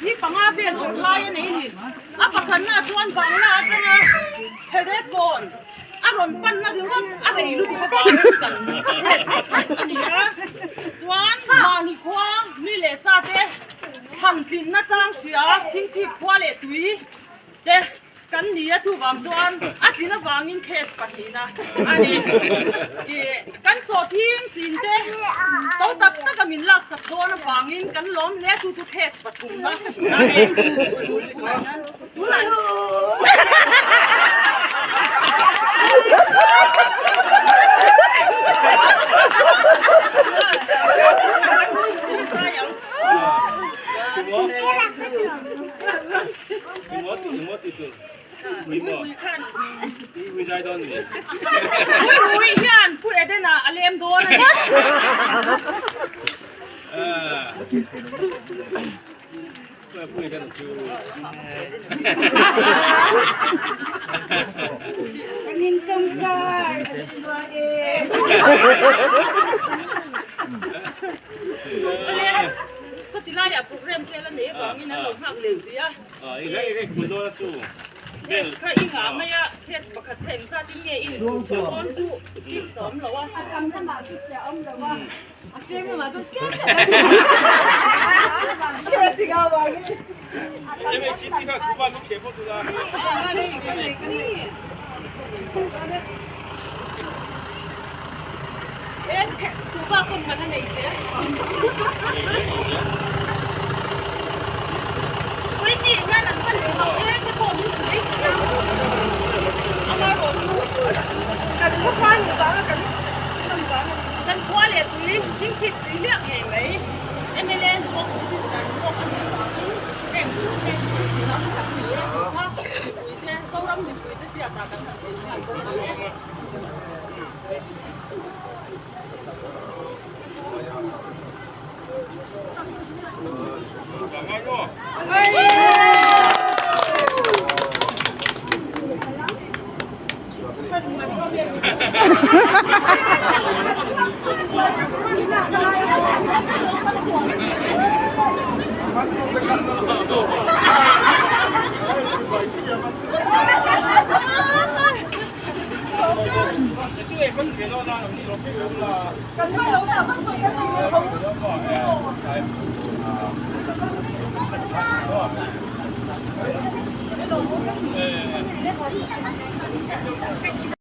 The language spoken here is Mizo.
Hi panga vel awrh lai a nei a ni. A pakhatna chuan Bangla atanga Herekawn a rawn panna ringawt a rei lutuk avangin kan test a ni a. Chuan mahni khua mi leh sa te thantlinna chang hria chhingchhip khua leh tui te Kan ni a chuvang chuan a tlin avangin case pahnihna a ni. Ih kan sawhthing chin te to tak taka min laksak dawn avangin kan lawm hle chu chu case pathumna a ni. Tunah Ui hian Pu Edena a lem dawn a ni. Sawti laiah program te la nei avangin an lo nghak leh si a. Case kha i ngah mai a, case pakhat kha engzat in nge i inhmuh chhuah dawn chu fix a awm lo a. A tam lamah chu chhiah a awm lo a, a tlem lamah chuan tlem tak a ni. Case i ngah vangin.